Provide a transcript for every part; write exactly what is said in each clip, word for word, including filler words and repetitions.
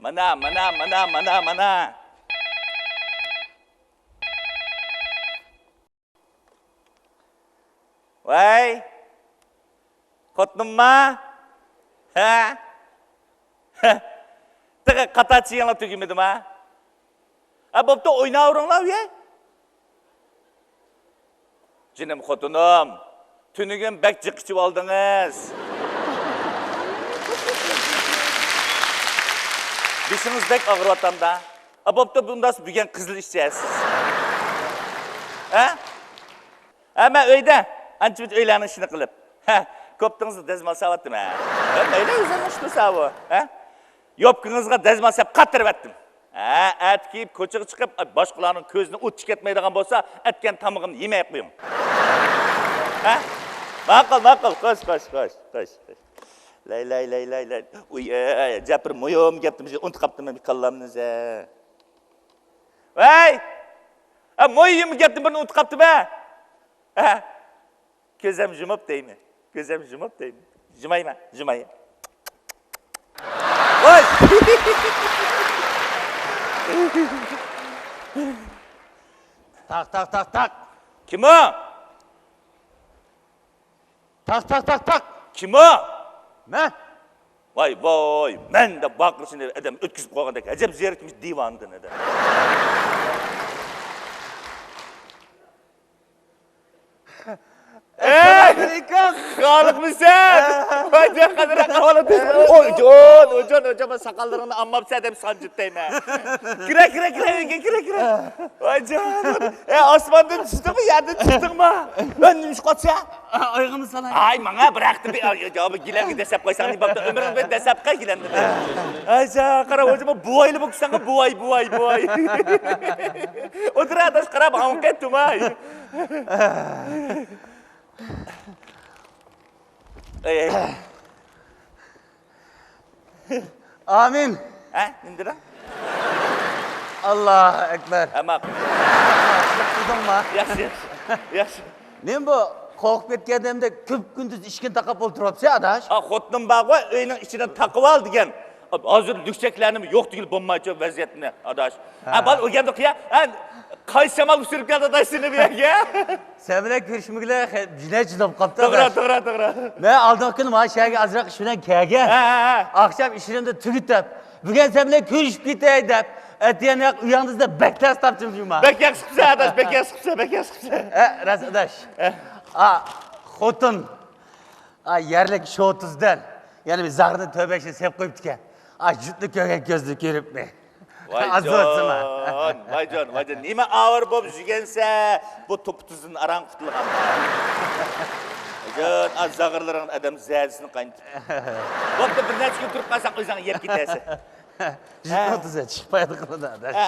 مانا، مانا، مانا، مانا، مانا. ۋەي، خوتۇنۇمما؟ ھە؟ تېخى قاتار چېيىڭلار تۈگىمىدىما؟ ھە، بوپتۇ، ئويناۋېرىڭلار ئۇيە. جېنىم خوتۇنۇم، تۈنۈگۈن بەك جىق ئىچىۋالدىڭىز. بېشىڭىز بەك ئاغرىۋاتامدا. ھە، بوپتۇ، بۇنداق بۈگۈن قىزىل ئىچىسىز. ھە؟ ھە، مەن ئۆيدە، ئانچە-مۇنچە ئۆيلەرنىڭ ئىشىنى قىلىپ. ھە، كوپتىڭىزنى دەزمال ساۋاتتىم، ھە. ھە، مەيلى، ئۆزۈڭنىڭ ئىشى ساۋۇ، ھە. يوپكىڭىزغا دەزمال سەپ قاتتۇرۇۋەتتىم. ھە، ئەتە كىيىپ كوچىغا چىقىپ، باشقىلارنىڭ كۆزىنى ئوت چىقىرتمەيدىغان بولسا، ئەتكەن تامىقىمنى يېمەي قويۇڭ. ھە؟ ماقۇل، ماقۇل، خوش، خوش، خوش، خوش، خوش. لاي، لاي، لاي، لاي، لاي. ئۇي، ئەي، جەپىر، مۇھىم گەپنى بىر ئۇنتۇپ قاپتىمەن، بىر كاللامنى زە. ۋەي! ھە، مۇھىم گەپنى بىرنى ئۇنتۇپ قاپتىمەن. ھە؟ كۆزەم يۇمۇپ دەيمەن. كۆزەم يۇمۇپ دەيمەن. يۇمايمەن، يۇماي. ۋاي! تاق، تاق، تاق، تاق. كىم ئۇ؟ تاق، تاق، تاق، تاق. كىم ئۇ؟ مەن. ۋاي، ۋاي، مەن دەپ ۋارقىرىشىنى ئادەم ئۆتكۈزۈپ قويغاندەك ئەجەب زېرىكمىش دىۋانىدىن ئادەم. ئەي! ئەسسالامۇئەلەيكۇم. خالىقمىسەن؟ ۋاي جان، قەدىر ئەھۋالىڭ تېز. ئويجان، ئويجان، ئويجان، مەن ساقاللىرىڭنى ئالماپسەن دەپ سانجىتتايمەن. كىرە، كىرە، كىرە، ئۆيگە كىرە، كىرە. ۋاي جان. ئەي، ئاسماندىن چۈشتۈڭمۇ، يەردىن چىقتىڭمۇ؟ ۋە نېمە ئىش قىلسا؟ ئايىغىمنى سالاي. ئاي، ماڭا بىر ھەپتە بىر، ئاي، يا، بۇ گىلەمگە دەسسەپ قويساڭ، نېمە بوپتۇ؟ ئۆمرۈڭدە دەسسەپ قوي گىلەمنى. ئاي جان، قارا، ئويجان، بۇ بوۋايلا بولۇپ كەتسەڭ، بوۋاي، بوۋاي، بوۋاي. ئولتۇر، ئاداش، قاراپ، ھاڭقەت تۇماي. ئەي، ئەي. ئامىن. ھە، نېمە دېدىڭ؟ ئاللاھۇ ئەكبەر. ھە، ماقۇل. ياخشى، ياخشى. ياخشى. نېمە بۇ؟ قورقۇپ كەتكەندەك كۈپ-كۈندۈز ئىشىكنى تاقاپ ئولتۇرۇۋاپسەن، ئاداش؟ ھە، خوتۇنۇم بارغۇ، ئۆينىڭ ئىچىنى تاقىۋال دېگەن. ھازىر لۈكچەكلەرنىمۇ يوق دېگىلى بولمايدۇ ۋەزىيەتنى، ئاداش. ھە. ھە، بال ئۆگەندۇق يا. ھە، قايسى شامال ئۇچۇرۇپ كەلدى، ئاداش، سېنى بۇ يەرگە؟ سەن بىلەن كۆرۈشمىگىلى خېلى جۈنەي جىداپ قاپتۇ، توغرا، ئاداش. توغرا، توغرا. مەن ئالدىنقى كۈنى مانا شەھەرگە ئازراق ئىش بىلەن كەلگەن. ھە، ھە، ھە. ئاخشام ئىشلىرىمنى تۈگىتىپ، بۈگۈن سەن بىلەن كۆرۈشۈپ كېتەي دەپ، ئەتىگەن ياق ئۆيۈڭدە بەك تەس تاپتىم جۇما. بەك ياخشى قىپسەن، ئاداش، بەك ياخشى قىپسەن، بەك ياخشى قىپسەن. ھە، راست، ئاداش. ھە. ئا، خوتۇن. ئا، يەرلىك شوتىزدىن يەنە بىر زاغرىنى تۆبەشنى سېلىپ قويۇپتىكەن. ئا، جۇتنى كۆرگەن كۆزنى كۆرۈپمۇ؟ ۋايجان، ۋايجان، ۋايجان، نېمە ئاۋارە بولۇپ يۈرگەنسە، بۇ توپا-تۇزدىن ئاران قۇتۇلغان. ۋايجان، ئا، زاغرىلىرىڭنى ئادەم زەدىسىنى قاينىتىپ. بوپتۇ، بىر نەچچە كۈن تۇرۇپ قالساڭ ئۆزۈڭ يەپ كېتەرسەن. جۇتنى ھە. تۇزى چىقمايدۇ قىلىدۇ، ئاداش. ھە.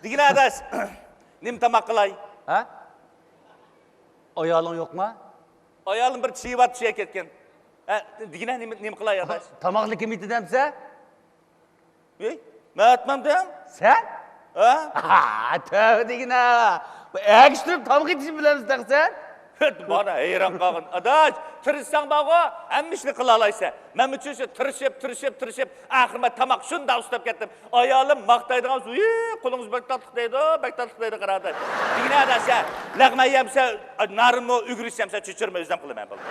دېگىنە، ئاداش، نېمە تاماق قىلاي؟ ھە؟ ئايالىڭ يوقما؟ ئايالىم بىر چىۋات چۈشۈپ كەتكەن. ھە، دېگىنە نېمە، نېمە قىلاي، ئاداش؟ تاماقنى كىم يېتى دەمسە؟ ۋەي، مەن ئاتمامدىم. سەن؟ ھە؟ ھا، تۆۋە دېگىنە. بۇ ئەگىشتۈرۈپ تاماق يېتىشنى بىلەمسەن تېخى سەن؟ مانا ھەيران قالغان. ئاداش، تىرىشساڭ بارغۇ، ھەممە ئىشنى قىلالايسەن. مەنمۇ شۇ تىرىشىپ، تىرىشىپ، تىرىشىپ، ئاخىرى مەن تاماق شۇنداق ئۇستاپ كەتتىم. ئايالىم ماختايدىغان سۆز، ھېي، قولىڭىز بەك تاتلىق دەيدۇ، بەك تاتلىق دەيدۇ، قارا ئاداش. دېگىنە ئاداش، ھە، لەغمەن يەمسە، نارىنمۇ ئۈگرىش يەمسە، چۆچۈرىمۇ ئۆزۈم قىلىمەن، بولدى.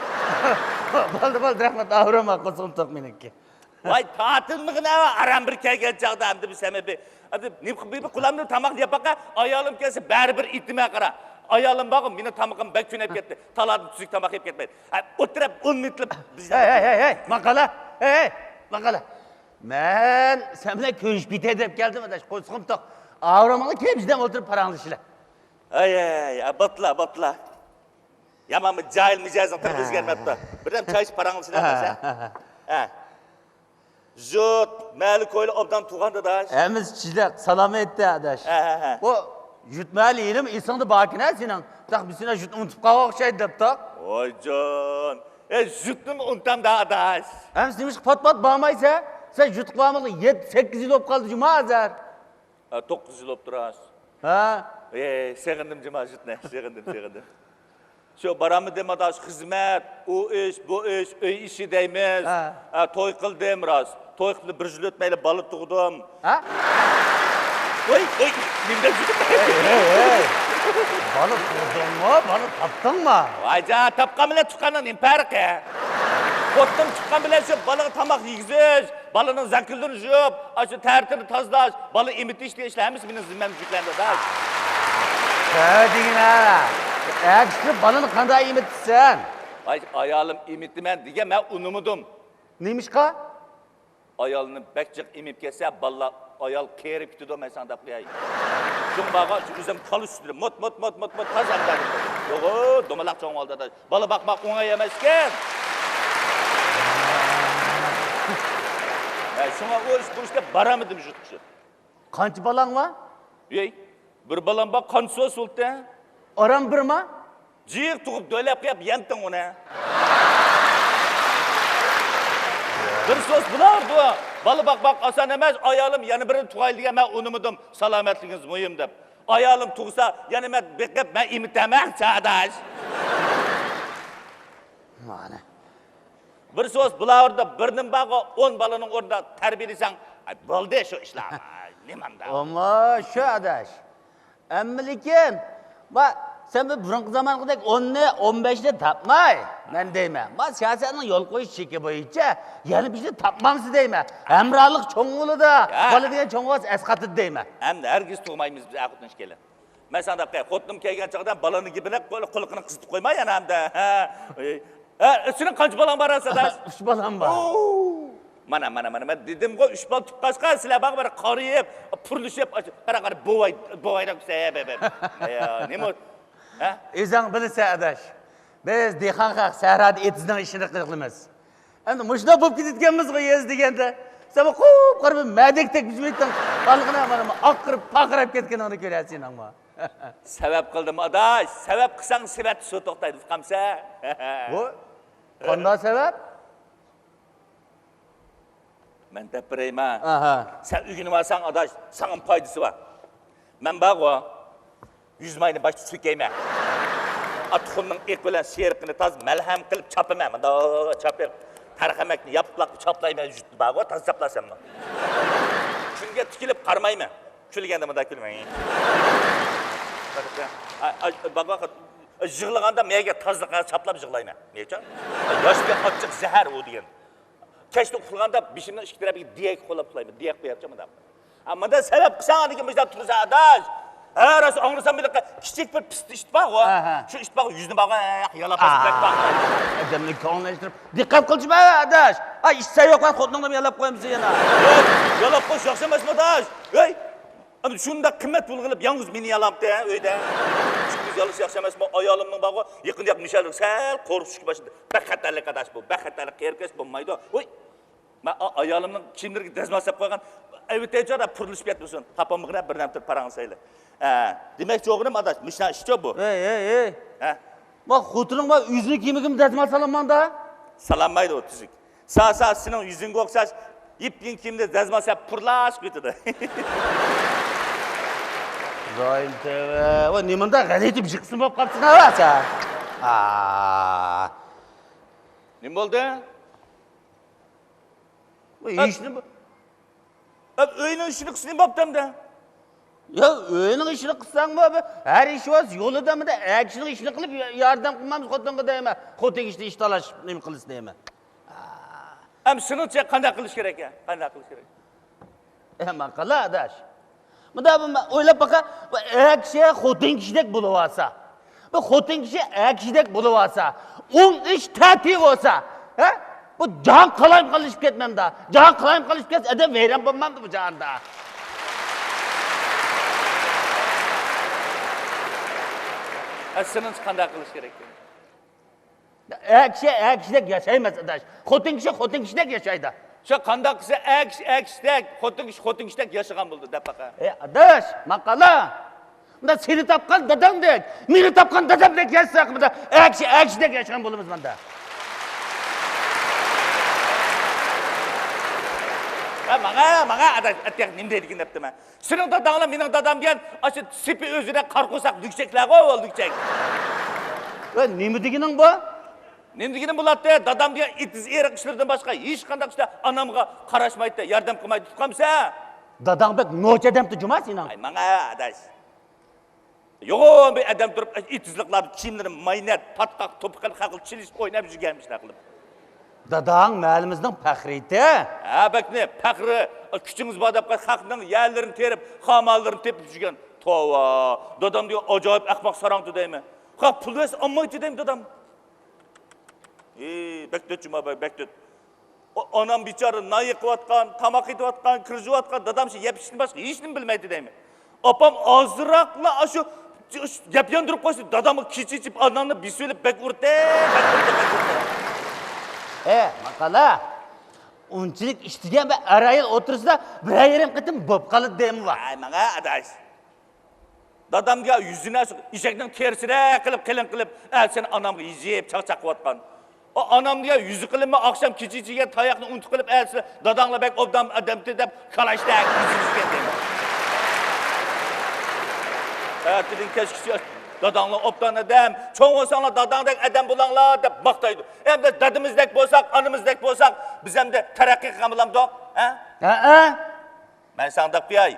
بولدى، بولدى، رەھمەت، ئاغرىما، قورسىقىم توق مېنىڭكى. ۋاي، تارتىنمىغىن ھە، ئاران بىر كەلگەن چاغدا ئەمدى بىز ھەممە بىر، ئەمدى نېمە قىل-، بىر، بىر قۇلامنى تاماق يەپ باقا، ئايالىم كەلسە بەرىبىر ئېتىمەن قارا. ئايالىم بارغۇ، مېنىڭ تامىقىم بەك تۈنەپ كەتتى. تالادىن تۈزۈك تاماق يەپ كەتمەيدۇ. ھە، ئولتۇرۇپ ئون مىنۇتلا بىز ھەي، ھەي، ھەي، ھەي، ماقالە، ھەي، ھەي، ماقالە. مەن سەن بىلەن كۆرۈشۈپ كېتەي دەپ كەلدىم، ئاداش، قورسىقىم توق. ئاغرىماڭلار، كېلىپ بىزدەم ئولتۇرۇپ پاراڭلىشىلى. ھەي، ھەي، ھەي، باتلا، باتلا. يامان بىر جاھىل مىجەزىڭ تېخى ئۆزگەرمەپتۇ. بىردەم چاي ئىچىپ پاراڭلىشىلى، ئاداش، ھە؟ ھە. جۇت، مەلىك ھويلا ئوبدان تۇغان، ئاداش. ھەممىسى چىداق، سالامەتتە، ئاداش. ھە، ھە، ھە. بۇ جۇت مەلىك ھېلىمۇ ئېسىڭدە باركەن ھە سېنىڭ. تاق بىز سېنى جۇتنى ئۇنتۇپ قالغان ئوخشايدۇ دەپتۇق. ۋايجان. ئەي، جۇتنىمۇ ئۇنتامدا، ئاداش. ھەممىسى نېمىشقا پات-پات بارمايسەن؟ سەن جۇتقا بارمىغىلى يەتتە، سەككىز يىل بولۇپ قالدى جۇما ھازىر. ھە، توققۇز يىل بوپتۇ راست. ھە؟ ئەي، سېغىندىم جۇما جۇتنى، سېغىندىم، سېغىندىم. شۇ بارالمىدىم ئاداش، خىزمەت، ئۇ ئىش، بۇ ئىش، ئۆي ئىشى دەيمىز. ھە. ھە، توي قىلدىم راست. توي قىلىپ بىر يىل ئۆتمەيلا بالا تۇغدۇم. ھە؟ ۋاي، ۋاي، نېمە دەپ يۈردۈم؟ ھەي، ھەي، ھەي. بالا تۇغدۇڭمۇ؟ بالا تاپتىڭمۇ؟ ۋايجان، تاپقان بىلەن تۇغقاننىڭ نېمە پەرقى؟ خوتۇن تۇغقان بىلەن شۇ بالىغا تاماق يېگۈزۈش، بالىنىڭ زەكىلىرىنى يۇيۇپ، ئاشۇ تەرىتىنى تازىلاش، بالا ئېمىتىش دېگەن ئىشلار ھەممىسى مېنىڭ زىممەمگە يۈكلەندى، ئاداش. ھە دېگىنە. ئەتىسى بالىنى قانداق ئېمىتىسەن؟ ۋاي، ئايالىم ئېمىتىمەن دېگەن، مەن ئۇنىمىدىم. نېمىشقا؟ ئايالنى بەك جىق ئېمىپ كەتسە، بالىلار، ئايال قېرىپ كېتىدۇ، مەن ساڭا دەپ قوياي. شۇڭا بارغان ئۆزۈم كالا سۈتىدە مۇت، مۇت، مۇت، مۇت، مۇت، تازا ئەمدى. يوغۇ، دومىلاق چوڭ بولدى، ئاداش. بالا باقماق ئوڭاي ئەمەسكەن. ھە، شۇڭا ئۇ ئىش، بۇ ئىشقا بارالمىدىم، شۇ. قانچە بالاڭ بار؟ ئەي، بىر بالام بار، قانچە سوس بولدى؟ ئاران بىرما؟ جىق تۇغۇپ دۆلەپ قويۇپ يەمتىڭ ئۇنى. بىر سوس بولار بۇ. بالا باقماق ئاسان ئەمەس، ئايالىم يەنە بىرنى تۇغايلى دېگەن، مەن ئۇنىمىدىم، سالامەتلىكىڭىز مۇھىم دەپ. ئايالىم تۇغسا، يەنە مەن بېقىپ، مەن ئېمىتەمەن، چاداش. مانا. بىر سوس بۇلار ئورنىدا بىر نېمە بارغۇ، ئون بالىنىڭ ئورنىدا تەربىيەلىسەڭ، ئاي، بولدى شۇ ئىشلار. ئاي، نېمانداق؟ ئەمما شۇ ئاداش. ئەمما لېكىن، ما، سەن بۇ بۇرۇنقى زامانقىدەك ئوننى، ئون بەشنى تاپماي، مەن دەيمەن. ما، سىياسەتنىڭ يول قويۇش چېكى بويىچە يەنە بىرنى تاپمامسىز دەيمەن. ھەمراھلىق چوڭ بولىدۇ، يا. بالا دېگەن چوڭ بولسا ئەسقاتىدۇ دەيمەن. ئەمدى ھەرگىز تۇغمايمىز بىز ئەر-خوتۇن ئىككىيلەن. مەن ساڭا دەپ قوياي، خوتۇنۇم كەلگەن چاغدا بالىنىڭ گېپىنى قۇل-، قۇلىقىنى قىزىتىپ قويما يەنە ئەمدى. ھە. ھە، سېنىڭ قانچە بالاڭ بار، ئەسەداش؟ ئۈچ بالام بار. ئوو! مانا، مانا، مانا، مەن دېدىمغۇ، ئۈچ بالا تۇغقاچقا، سىلەر بارغۇ، بىر قارىيىپ، پۇرلىشىپ، قارا، قارا، بوۋاي، بوۋايراق بىسە، ھە، بە، بە. يا، نېمە ئۇ؟ ھە؟ ئۆزۈڭ بىلىسەن، ئاداش. بىز دېھقان خەق سەھرادا ئېتىزنىڭ ئىشىنى قىلىمىز. ئەمدى مۇشۇنداق بولۇپ كېتىدىكەنمىزغۇ يېزا دېگەندە. سەن بۇ قۇپقارا بىر مەدەكتەك بىزمىتىڭ. بارلىقىنى مانا ئاقىرىپ، پارقىراپ كەتكىنىڭنى كۆرەسىنىڭمۇ. سەۋەب قىلدىم، ئاداش. سەۋەب قىلساڭ، سېۋەتتە سۇ توختايدۇ، ئۇقامسەن؟ بۇ قانداق سەۋەب؟ مەن دەپ بېرەيمە. ئاھا. سەن ئۆگىنىۋالساڭ، ئاداش، ساڭا پايدىسى بار. مەن بارغۇ، يۈز ماينى باشتا سۈركەيمەن. ئا، تۇخۇمنىڭ ئېقى بىلەن سېرىقىنى تازا مەلھەم قىلىپ چاپىمەن. مۇنداق چاپىپ، تەرخەمەكنى ياپلاق چاپلايمەن، يۈزۈكنى بارغۇ، تازا چاپلاساممۇ. كۈنگە تىكىلىپ قارىمايمەن. كۈلگەندە مۇنداق كۈلىمەن. ئا، ئا، بارغۇ، يىغلىغاندا مەيگە تازىلىق چاپلاپ يىغلايمەن. نېچە؟ ياشقا ئاچچىق زەھەر ئۇ دېگەن. كەچتە ئۇخلىغاندا بېشىمنىڭ ئىككى تەرىپىگە دىيەك قولاپ ئۇخلايمەن. دىيەك قويۇپچۇ مۇنداق. ھە، مۇنداق سەۋەب قىلساڭ، ئاندىن كېيىن مۇشۇنداق تۇرسا، ئاداش. ھە، راست ئاڭلىسام، بىر كىچىك بىر پىستە ئىت بارغۇ. ھە، ھە. شۇ ئىت بارغۇ، يۈزىنى بارغۇ، ھە، يالاپ بەك باقمايدۇ. ئادەمنى كۆڭۈللەشتۈرۈپ، دىققەت قىلچىما، ئاداش. ھە، ئىت سەۋەب قىلغان خوتۇنۇڭنىمۇ يالاپ قويامسەن يەنە؟ ھەي، يالاپ قويۇش ياخشى ئەمەسمۇ، ئاداش؟ ھەي! ئەمدى شۇنداق قىممەت پۇل قىلىپ، ياڭغۇز مېنى يالاپتۇ، ھە، ئۆيدە. ئىككىمىز يالىشىش ياخشى ئەمەسمۇ؟ ئايالىمنىڭ بارغۇ، يېقىندا ياق مىشەللىك سەل قورقۇشقا باشلىدى. بەك خەتەرلىك ئاداش بۇ، بەك خەتەرلىك، قېرىپ كەتسە بولمايدۇ. ۋوي! مەن ئا-، ئايالىمنىڭ كىيىملىرىگە دەزمال سېلىپ قويغان، ئەۋېتەيچۇ، پۇرلىشىپ كەتمىسۇن. تاپالمىغىنە بىر نەمتە پاراڭ سەيلە. ھە، دېمەكچى بولغىنىم ئاداش، مۇشۇنداق ئىشچۇ بۇ. ھەي، ھەي، ھەي. ھە؟ ما خوتۇنۇڭ ما ئۆزىنىڭ كىيىمىگىمۇ دەزمال سالالمامدا؟ سالالمايدۇ، ئۇ تۈزۈك. سا، سا، سېنىڭ يۈزۈڭگە ئوخشاش يىپيېڭى كىيىمنى دەزمال سېلىپ پۇرلاشقا كېتىدۇ. ئىبراھىم تۆۋە. ۋاي، نېمانداق غەلىتە بىر قىسىم بولۇپ قاپسەن ھە سەن؟ ئا. نېمە بولدى؟ ۋاي، ھېچنېمە. ئە، ئۆينىڭ ئىشىنى قىلسا نېمە بوپتۇ ئەمدى؟ يا، ئۆينىڭ ئىشىنى قىلساڭمۇ، بۇ ھەر ئىش بولسا يولىدا، مۇنداق ئەر كىشىنىڭ ئىشىنى قىلىپ ياردەم قىلمامسىز خوتۇنغا دەيمەن. خوتۇن كىشىنى ئىش تالاشىپ نېمە قىلسا دەيمەن. ئەمدى سېنىڭچە قانداق قىلىش كېرەك؟ قانداق قىلىش كېرەك؟ ئە، ماقۇل ئاداش. مۇنداق بىر ئويلاپ باقە، بۇ ئەر كىشى خوتۇن كىشىدەك بولۇۋالسا، بۇ خوتۇن كىشى ئەر كىشىدەك بولۇۋالسا، ئوڭ ئىش تەتۈر بولسا، ھە؟ بۇ جاھان قالايمىقانلىشىپ كەتمەمدا؟ جاھان قالايمىقانلىشىپ كەتسە، ئادەم ۋەيران بولمامدۇ بۇ جاھاندا؟ ئە، سېنىڭچە قانداق قىلىش كېرەك؟ ئەر كىشى ئەر كىشىدەك ياشايمىز، ئاداش. خوتۇن كىشى خوتۇن كىشىدەك ياشايدۇ. شۇ قانداق قىلسا ئەر كىشى ئەر كىشىدەك، خوتۇن كىشى خوتۇن كىشىدەك ياشىغان بولىدۇ دەپ باقە. ئەي ئاداش، ماقۇل. مۇنداق سېنى تاپقان داداڭدەك، مېنى تاپقان دادامدەك ياشىساق، مۇنداق ئەر كىشى ئەر كىشىدەك ياشىغان بولىمىز مۇندا. ھە، ماڭا، ماڭا ئاداش، ئاتياق نېمە دەيدىكىن دەپتىمەن. سېنىڭ داداڭلا مېنىڭ دادام دېگەن، ئاشۇ سېپى ئۆزىدە قارا قورساق دۈكچەكلەرغۇ، ئاۋۋال دۈكچەك. ۋە نېمە دېگىنىڭ بۇ؟ نېمە دېگىنىم بولاتتى؟ دادام دېگەن ئېتىز ئېرىق ئىشلىرىدىن باشقا ھېچقانداق ئىشتا ئانامغا قاراشمايتتى، ياردەم قىلمايتتى، تۇتقانمسەن؟ داداڭ بەك نوچى ئادەمتى جۇما سېنىڭ. ئاي، ماڭە ئاداش. يوغان بىر ئادەم تۇرۇپ، ئېتىزلىقلاردا كىيىملىرى ماينەت، پاتقاق، توپا قىلىپ، خەقلەر چېلىشىپ ئويناپ يۈرگەنمىش نەقلىپ. داداڭ مەھەللىمىزنىڭ پەخرىيتى. ھە، بەكنى، پەخرى، كۈچىڭىز بار دەپ خەقنىڭ يەرلىرىنى تېرىپ، خامانلىرىنى تېپىپ يۈرگەن. توۋا، دادام دېگەن ئاجايىپ ئەخمەق ساراڭتى دەيمەن. خەق پۇل بەرسە ئالمايتتى دەيمەن دادام. ئى، بەك تۆت جۇما باي، بەك تۆت. ئانام بىچارە نان يېقىۋاتقان، تاماق ئېتىۋاتقان، كىرگۈزۈۋاتقان، دادام شۇ يەپ ئىچىشتىن باشقا ھېچنېمە بىلمەيتتى دەيمەن. ئاپام ئازراقلا ئاشۇ، شۇ گەپ ياندۇرۇپ قويسا، دادامغا كېچە ئېچىپ، ئانامنى بېسىۋېلىپ بەك ئۇرتى، بەك ئۇرتى، بەك ئۇرتى. ئە، ماقالا، ئۇنچىلىك ئىش دېگەن بىر ئەر-ئايال ئوتتۇرىسىدا بىرەر يېرىم قېتىم بوپ قالىدۇ دەيمەن. ئاي، ماڭا ئاداش. دادامغا يۈزىنى ئېشەكنىڭ تېرىسىدەك قىلىپ، قېلىن قىلىپ، ئەتىسىنى ئانامغا يېزىپ، چاقچاق قىلىۋاتقان. ئۇ ئانامغا يۈزى قىلىنما، ئاخشام كېچىچىگە تاياقنى ئۇنتۇپ قېلىپ، ئەتىسى داداڭلا بەك ئوبدان ئادەمتى دەپ، كالاچتەك يېزىلىشكەن دەيمەن. ئەتىدىن كەچكىچە داداڭلا ئوبدان ئادەم، چوڭ بولساڭلار داداڭدەك ئادەم بولاڭلار دەپ ماختايدۇ. ئەمدى دادىمىزدەك بولساق، ئانىمىزدەك بولساق، بىز ئەمدى تەرەققىي قىلغان بولامدۇق؟ ھە؟ ھەئە. مەن ساڭا دەپ قوياي،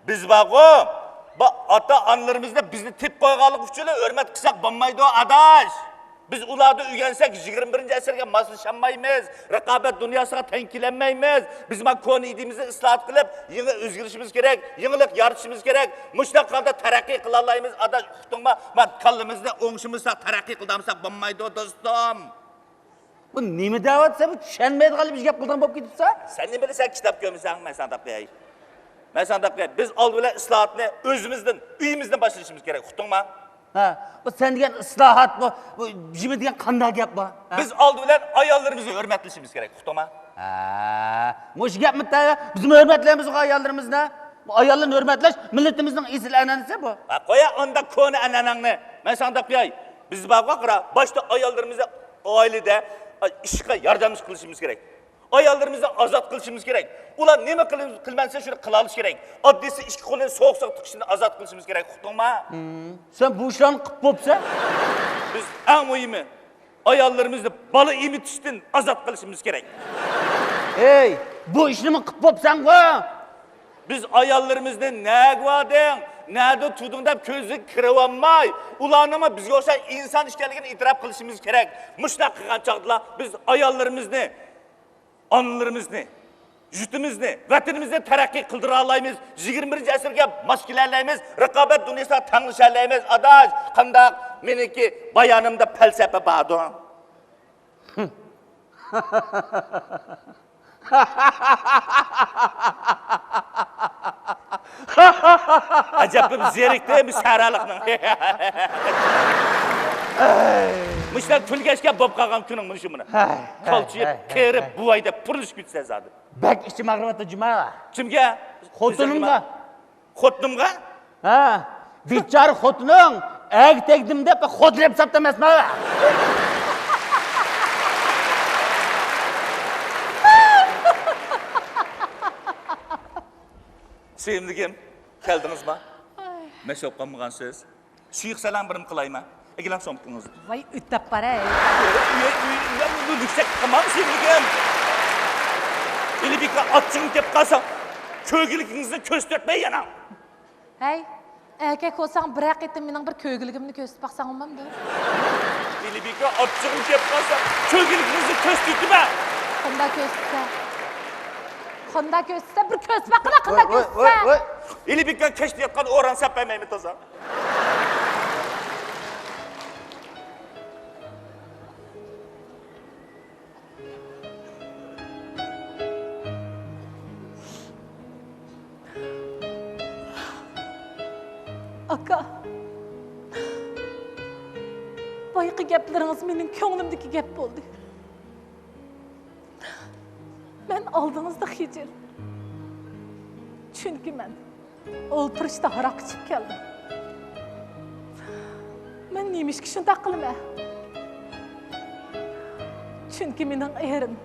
بىز بارغۇ، بۇ ئاتا-ئانىلىرىمىزنى بىزنى تېپىپ قويغانلىقى ئۈچۈنلا ھۆرمەت قىلساق بولمايدۇ، ئاداش. بىز ئۇلاردىن ئۆگەنسەك، يىگىرمە بىرىنچى ئەسىرگە ماسلىشالمايمىز، رىقابەت دۇنياسىغا تەڭ كېلەلمەيمىز. بىز مانا كونا ئىدىيىمىزنى ئىسلاھات قىلىپ، يېڭى ئۆزگىرىشىمىز كېرەك، يېڭىلىق يارىتىشىمىز كېرەك. مۇشۇنداق ھالدا تەرەققىي قىلالايمىز، ئاداش، ئۇقتۇڭما؟ مانا كاللىمىزنى ئوڭشىمىساق، تەرەققىي قىلالمىساق بولمايدۇ، دوستۇم. بۇ نېمە دەۋاتسا، بۇ چۈشەنمەيدىغان بىر گەپ قىلىدىغان بولۇپ كېتىپسەن. سەن نېمە بىلىسەن، كىتاب كۆرمىسەڭ؟ مەن ساڭا دەپ قوياي. مەن ساڭا دەپ قوياي. بىز ئالدى بىلەن ئىسلاھاتنى ئۆزىمىزدىن، ئۆيىمىزدىن باشلىشىمىز كېرەك، ئۇقتۇڭما؟ ھە، بۇ سەن دېگەن ئىسلاھات، بۇ، بۇ جىمى دېگەن قانداق گەپ بۇ؟ ھە؟ بىز ئالدى بىلەن ئاياللىرىمىزنى ھۆرمەتلىشىمىز كېرەك، ئۇقتۇڭما؟ ھە، مۇشۇ گەپمۇ تەييار. بىزمۇ ھۆرمەتلەيمىزغۇ ئاياللىرىمىزنى. بۇ ئاياللارنى ھۆرمەتلەش مىللىتىمىزنىڭ ئېسىل ئەنئەنىسى بۇ. ھە، قويە ئانداق كونا ئەنئەنەڭنى. مەن ساڭا دەپ قوياي. بىز بارغۇ، قارا، باشتا ئاياللىرىمىزنى ئائىلىدە، ئىشقا ياردەملىشىپ قىلىشىمىز كېرەك. ئاياللىرىمىزنى ئازاد قىلىشىمىز كېرەك. ئۇلار نېمە قىل-، قىلمايدۇ دېسە، شۇنى قىلالىشى كېرەك. ئاددىيسى ئىككى قولىنى سوغۇق سۇغا تىقىشتىن ئازاد قىلىشىمىز كېرەك، ئۇقتۇڭما؟ سەن بۇ ئىشلارنى قىلىپ بوپسەن؟ بىز ئەڭ مۇھىمى، ئاياللىرىمىزنى بالا ئېمىتىشتىن ئازاد قىلىشىمىز كېرەك. ھەي، بۇ ئىشنىمۇ قىلىپ بوپسەنغۇ؟ بىز ئاياللىرىمىزنى نەگە باردىڭ، نەدە تۇردۇڭ دەپ كۆزىگە كىرىۋالماي، ئۇلارنىڭمۇ بىزگە ئوخشاش ئىنسان ئىكەنلىكىنى ئېتىراپ قىلىشىمىز كېرەك. مۇشۇنداق قىلغان چاغدىلا بىز ئاياللىرىمىزنى، ئانىلىرىمىزنى، يۇرتىمىزنى، ۋەتىنىمىزنى تەرەققىي قىلدۇرالايمىز، يىگىرمە بىرىنچى ئەسىرگە ماس كېلەلەيمىز، رىقابەت دۇنياسىغا تەڭلىشەلەيمىز. ئاداش، قانداق؟ مېنىڭكى بايانىمدا پەلسەپە باردۇ. ئەجەب بىر زېرىكتىم سەھرالىقنىڭ. مۇشۇلار كۈلگەچكە بوپ قالغان كۈنۈڭ مۇشۇ مانا. ھەي، ھەي، كالچىيىپ، ھەي، ھەي، قېرىپ، ھەي. بۇۋايدەپ پۇرۇلۇشۇپ كېتىسەن زادى. بەك ئىچىم ئاغرىۋاتىدۇ جۇما. كىمگە؟ خوتۇنۇمغا. خوتۇنۇمغا؟ ھە، بىچارە خوتۇنۇڭ ئەگە تەگدىم دەپ خوتۇن ھېسابتا ئەمەسمۇ؟ سۆيۈملۈكۈم، كەلدىڭىزما؟ مەشۇ قالمىغان سۆز. سۇيۇق سالام بىرنى قىلايما؟ ئەگىلەڭ سومكىڭىزنى. ۋاي، ئۆتەپ بار-ھەي. يۈكسەك تامام سۆيۈملۈكۈم. ئېلىبىكا ئاچچىقىم كەپ قالسا، كۆرگۈلۈكىڭىزنى كۆرسىتىۋەتمەي يەنە. ھەي، ئەركەك بولساڭ، بىرەر قېتىم مېنىڭ بىر كۆرگۈلۈكۈمنى كۆرسىتىپ باقساڭ بولمامدۇ؟ ئېلىبىكا ئاچچىقىم كەپ قالسا، كۆرگۈلۈكىڭىزنى كۆرسىتىۋېتىمەن. قانداق كۆرسىتىسەن؟ قانداق كۆرسىتىسەن؟ بىر كۆرسىتىپ باققىلا، قانداق كۆرسىتىسەن؟ ئېلىبىكا كەچتە ياتقان ئوران سەپ بەرمەيمەن تازا. ئاكا، بايىقى گەپلىرىڭىز مېنىڭ كۆڭلۈمدىكى گەپ بولدى. مەن ئالدىڭىزدا خىجىل. چۈنكى مەن ئولتۇرۇشتا ھاراق ئىچىپ كەلدىم. مەن نېمىشقا شۇنداق قىلىمەن؟ چۈنكى مېنىڭ ئېرىم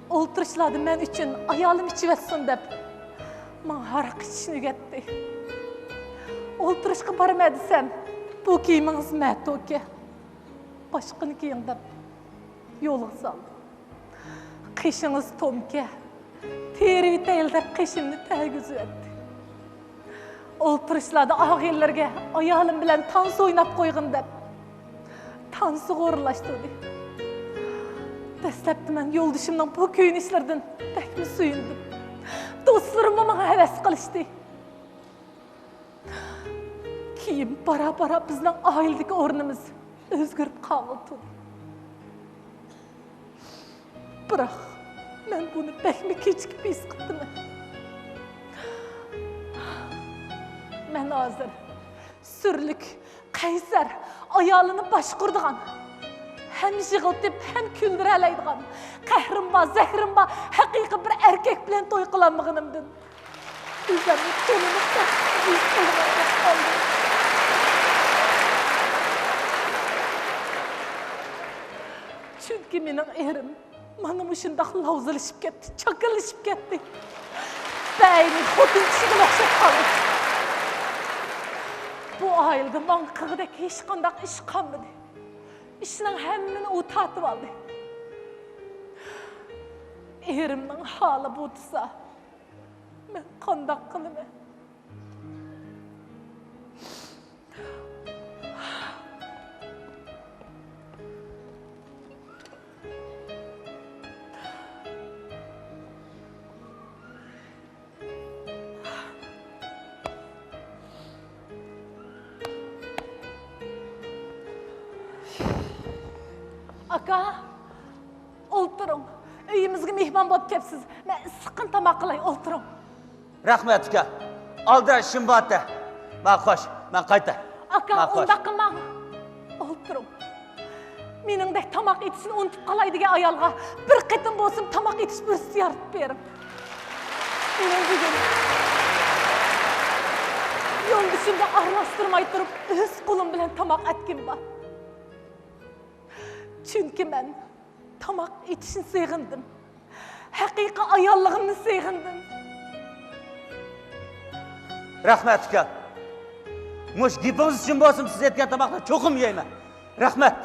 ئولتۇرۇشلاردا مەن ئۈچۈن ئايالىم ئىچىۋەتسۇن دەپ، ماڭا ھاراق ئىچىشنى ئۆگەتتى. ئولتۇرۇشقا بارىمەن دېسەم، بۇ كىيىمىڭىز مەتۇكى، باشقىنى كىيىڭ دەپ، يولغا سالدىم. قېشىڭىز تومكە، تېرىۋېتەيلى دەپ قېشىمنى تەگۈزۈۋەتتى. ئولتۇرۇشلاردا ئاغىنىلىرىگە ئايالىم بىلەن تانسا ئويناپ قويغىن دەپ تانسىغا ئورۇنلاشتۇردى. دەسلەپتە مەن يولدىشىمنىڭ بۇ كۆيۈنۈشلىرىدىن بەكمۇ سۆيۈندۈم. دوستلىرىممۇ ماڭا ھەۋەس قىلىشتى. كېيىن بارا-بارا بىزنىڭ ئائىلىدىكى ئورنىمىز ئۆزگىرىپ قالغىلى تۇردى. بىراق، مەن بۇنى بەكمۇ كېچىكىپ ھېس قىپتىمەن. مەن ھازىر سۈرلۈك، قەيسەر، ئايالىنى باشقۇرىدىغان، ھەم يىغلىتىپ، ھەم كۈلدۈرەلەيدىغان، قەھرىم بار، زەھرىم بار، ھەقىقىي بىر ئەركەك بىلەن توي قىلالمىغىنىمدىن ئۆزۈمنى تولىمۇ بەختسىز ھېس قىلىمەن دەپ قالدىم. چۈنكى مېنىڭ ئېرىم مانا مۇشۇنداق لاۋزىلىشىپ كەتتى، چاكىلىشىپ كەتتى. بەئەينى خوتۇن كىشىگە ئوخشاپ قالدى. بۇ ئائىلىدە ماڭا قىلغۇدەك ھېچقانداق ئىش قالمىدى. ئىشنىڭ ھەممىنى ئۇ تارتىۋالدى. ئېرىمنىڭ ھالى بۇ تۇرسا، مەن قانداق قىلىمەن؟ ئاكا، ئولتۇرۇڭ. ئۆيىمىزگە مېھمان بولۇپ كەپسىز. مەن ئىسسىققىنا تاماق قىلاي، ئولتۇرۇڭ. رەھمەت، ئۇكا. ئالدىراش ئىشىم بار ئىدى. ماڭا خوش، مەن قايتاي. ئاكا، ماڭا خوش. ئۇنداق قىلماڭ. ئولتۇرۇڭ. مېنىڭدەك تاماق ئېتىشنى ئۇنتۇپ قالاي دېگەن ئايالغا بىر قېتىم بولسىمۇ تاماق ئېتىش پۇرسىتى يارىتىپ بېرىڭ. مېنىڭ بۈگۈن يولدىشىمنى ئارىلاشتۇرماي تۇرۇپ ئۆز قولۇم بىلەن تاماق ئەتكىنىم بار. چۈنكى مەن تاماق ئېتىشنى سېغىندىم. ھەقىقىي ئاياللىقىمنى سېغىندىم. رەھمەت، ئۇكا. مۇشۇ گېپىڭىز ئۈچۈن بولسىمۇ سىز ئەتكەن تاماقنى چوقۇم يەيمەن. رەھمەت.